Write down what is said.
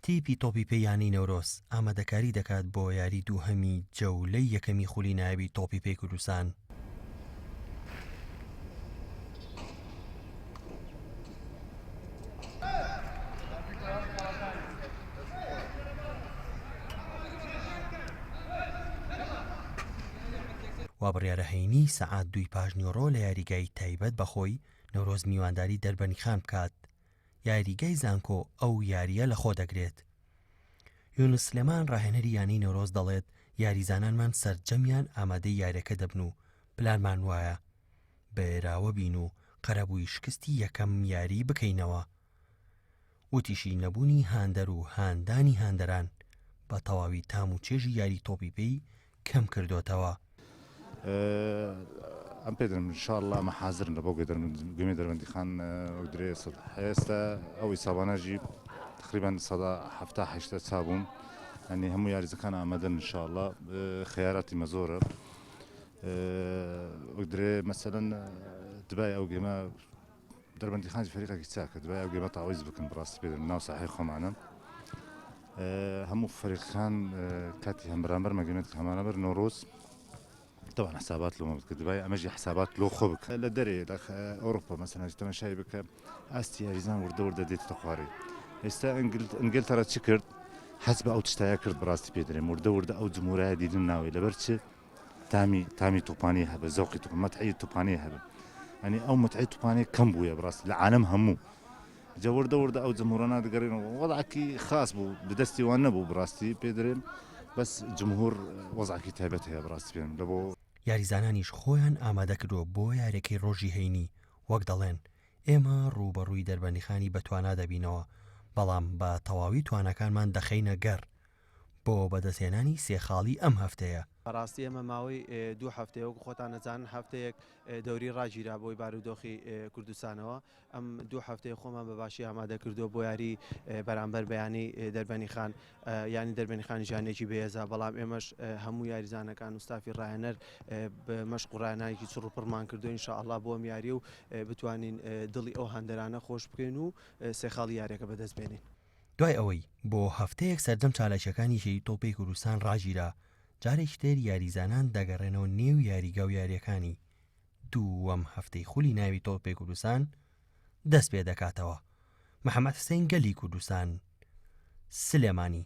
تیپی تۆپی پێی یانەی نەورۆز ئامادەکاری دەکات بۆ یاری دووهەمی جەولەی یەکەمی خولی نایابی تۆپی پێی کوردستان. وا بڕیارە هەینی سەعات دووی پاشنیوەڕۆ لە یاریگای تایبەت بە خۆی نەورۆز میوانداری دەربەندیخان بکات. یاریگای زانکۆ ئەو یارییە لەخۆ دەگرێت. یونس سلێمان راهێنەری یانەی نەورۆز دەڵێت یاریزانانمان سەرجەمیان ئامادەی یاریەکە دەبن و پلانمان وایە بەێراوە بین و قەرەبووی شکستی یەکەم یاری بکەینەوە. وتیشی نەبوونی هاندەر و هاندانی هاندەران بە تەواوی تام و چێژی یاری تۆپی پێی کەم کردۆتەوە. ئەم پێ دەرم ان شاء الله ئەمە حازرن لە بۆ گەمی دەربەندیخان وەک درێ سەد ئێستا ئەو ئیسابانە ژی تقریبا سەدا حەفتا هەشتا چابوون ئەنی هەموو یاریزەکان ئامادەن ان شاء الله خیاراتی مە زۆرە وەک درێ مەسەلەن دبای ئەو گەمە دەربەندیخان فەریقێکی چاکە دوای ئەو گەمە تاویز بکەن بەڕاستی پێ دەرم ناو ساحەی خۆمانە هەموو فەریقەکان کاتی هەم بەرامبەر مەگەمێت هەمانەبەر نۆرۆز طبعا حسابات لۆ بکە دوای ئەمەژی حسابات لۆ خۆ بکە لە دەرێ لە ئەوروپا مەسەلەن تەماشای بکە ئاستی یاریزان وردە وردە دێتە خوارێ ئێستا ئینگلتەرا چ کرد حەز بە ئەو تشتایە کرد بەڕاستی پێ دەرێم وردە وردە ئەو جمهورایە دیدن ناوی لەبەر چ تامی تامی تۆپانی هەبە زەوقی تۆپ مەتعی تۆپانی هەبە ئەنی ئەو مەتعی تۆپانی کەم بووە بەڕاستی لە عالم هەموو جا وردە وردە ئەو جمهورانە دەگەڕێنەوە وەضعەکی خاص بوو بدەستی وان نەبوو بەڕاستی پێ دەرێم بەس جمهور وەزعەکی تایبەت هەیە بەڕاستی پێم لە بۆ یاریزانانیش خۆیان ئامادەکردووە بۆ یاریەکەی ڕۆژی هەینی، وەک دەڵێن ئێمە ڕووبەڕووی دەربەندیخانی بەتوانا دەبینەوە، بەڵام بە تەواوی تواناکانمان دەخەینە گەڕ بۆ بەدەستهێنانی سێ خاڵی ئەم هەفتەیە. بەڕاستی ئێمە ماوەی دوو هەفتەیە وەکو خۆتان ئەزانن هەفتەیەک دەوری ڕاگیرا بۆی بارودۆخی کوردستانەوە ئەم دوو هەفتەیە خۆمان بە باشی ئامادە کردووە بۆ یاری بەرامبەر بە یانەی دەربەنیخان یانی دەربەنیخان ژیانێکی بەهێزە بەڵام ئێمەش هەموو یاریزانەکان و ستافی ڕاهێنەر بە مەشق و ڕاهێنانێکی چڕ و پڕمان کردووە ان شاء اللە بۆ ئەم یاریە و بتوانین دڵی ئەو هاندەرانە خۆش بکەین و سێ خاڵی یاریەکە بەدەست بێنین. دوای ئەوەی بۆ هەفتەیەک سەرجەم چالاکییەکانی یەکێتی تۆپی کوردستان ڕاگیرا، جارێکی تر یاریزانان دەگەڕێنەوە نێو یاریگا و یارییەکانی دووەم هەفتەی خولی ناوی تۆپی کوردستان دەستپێدەکاتەوە. محەمەد حسێن گەلی کوردستان، سلێمانی.